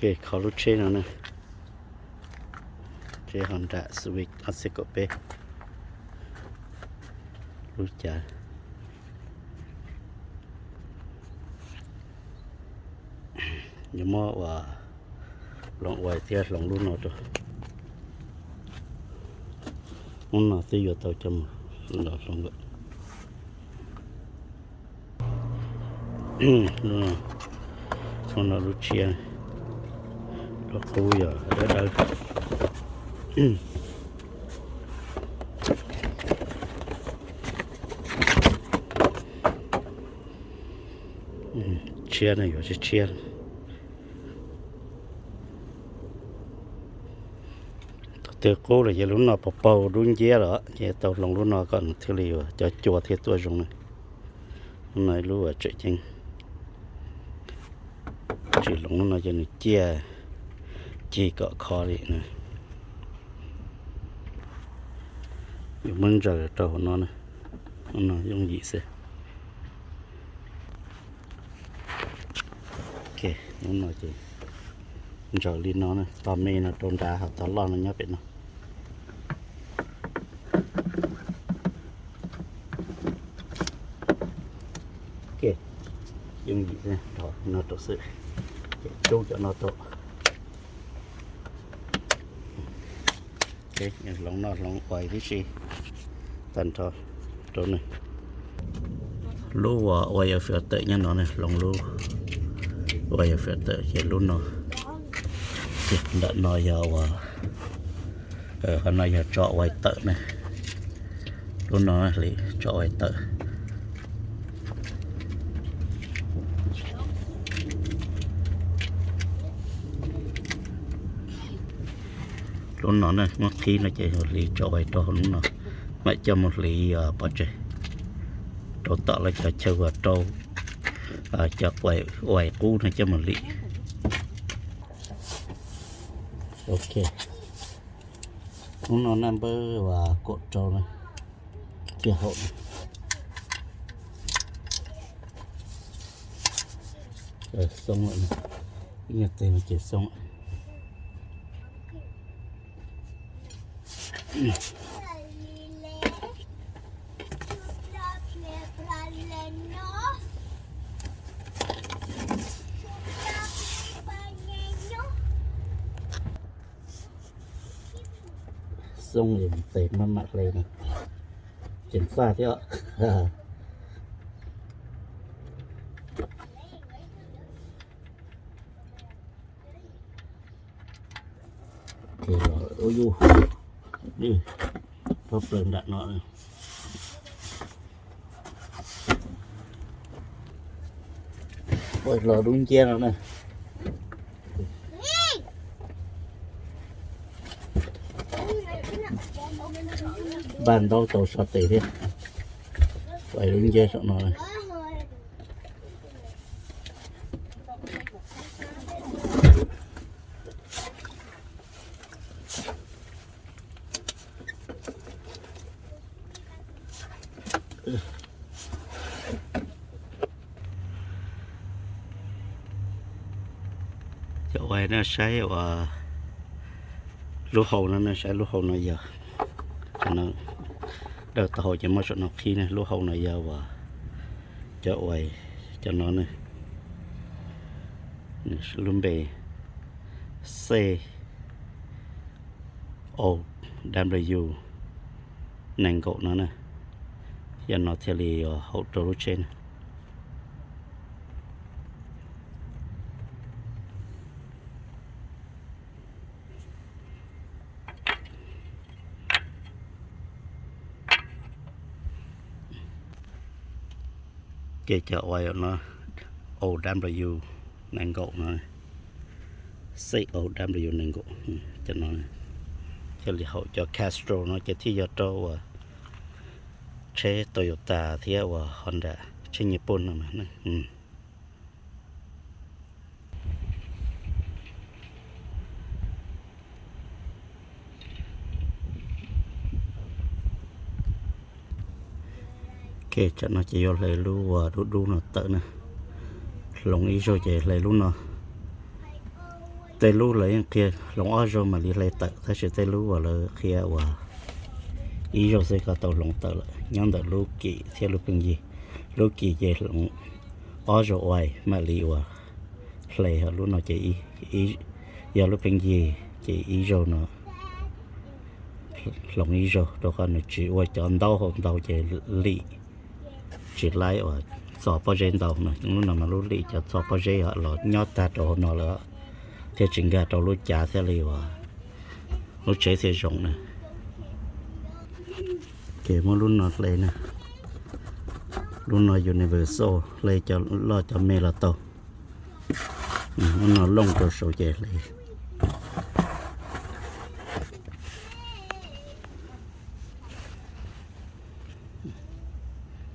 Kho lub tsheb no na, tsheb Honda Civic ob txhiab kaum peb lub cav. Yuav muab ua hloov ua thiab hloov lub no rau. Lub no twb yuav tau coj mus los hloov lawm. Lub no, lub no lub tshiab, lub qub yog dawb dawb. Tshiab no yuav tshiab tshiab. Thaum twg qub lawm ces lub no puas paug dub nciab lawm ces tau hloov lub no kom nws thiaj li yuav cov cua thiaj tuaj zoo na. Lub no ib lub uas tseem ceeb, tsis hloov lub no ces nws ciaj cig kom kho li na. Yuav muab ntsaws rau hauv no na, lub no yooj yim xwb. Ok, lub no ces ntsaws li no na, tog me no rau nrad, ho tog loj no nyob pem no. Ok, yooj yim no rau xwb, ces rub cov no rau. Hloov noj hloov ua tib si tag nrho rau nws. Lub uas ua yog filter nyob no ne, hloov lub ua yog filter ces lub no, ces ntawm no yog uas, qhov no yog tso ua tawm ne, lub no hliv tso ua tawm. Lub no ne muab qhib no ces yog hliv tso ua rau hauv lub no, mam coj mus hliv pov tseg rau tom lawv cov chaw uas rau cov quaim ua qub no coj mus hliv. Ok, lub no na npawb uas kaum rau na, kiag hauv na. Xoob lawm, ib nyuag tes no ces xoob. Xoob li tes maj mam hle no, ceev faj thiab. Ua yus, pob plaws nram no. Ua los dub nciab no na. Npaj ntaub tau so tes thiab. Ua dub nciab saum no na. Cov uas nej saib uas lub hau no, nej saib lub hau no yog, daws tau hau ces muab saum no qhib ne. Lub hau no yog uas cov uas, cov no ne, lub npe C O W nees nkaum no na, yog no thiaj li haum rau lub tsheb na. Ces cov uas no, O W nees nkaum no, C O W nees nkaum, cov no thiaj li haum. Cov Castrol no ces thiaj yog rau uas tsheb Toyota thiab uas Honda, tsheb Nyij Pooj no mas. Ok, tsam no ces yuav hle lub uas dub dub no tawm na. Hloov ib zaug ces hle lub no. Tej lub lawv yeej qhia hloov ob zaug mam li hle tawm, tab sis tej lub uas lawv qhia uas ib zaug xwb ko tau hloov tawm lawm, nyob ntawm lub kim thiab lub pheej yig. Lub kim ces hloov ob zaug uas mam li uas hle, lub no ces yog lub pheej yig ces ib zaug no hloov ib zaug, rau qhov nws tsis ua cov ntaub hau ntau ces lim tsis laib uas txo pob zeb ntau no. Lub no mas lub lim cov txo pob zeb los nyob tag rau hauv no lawm thiab tsis nkag rau lub cav thiaj li uas lub tsheb thiaj zoo na. Ces muab lub no hle na, lub no Universal hle cov loj cov me los tau. Lub no looj rau saud ces hle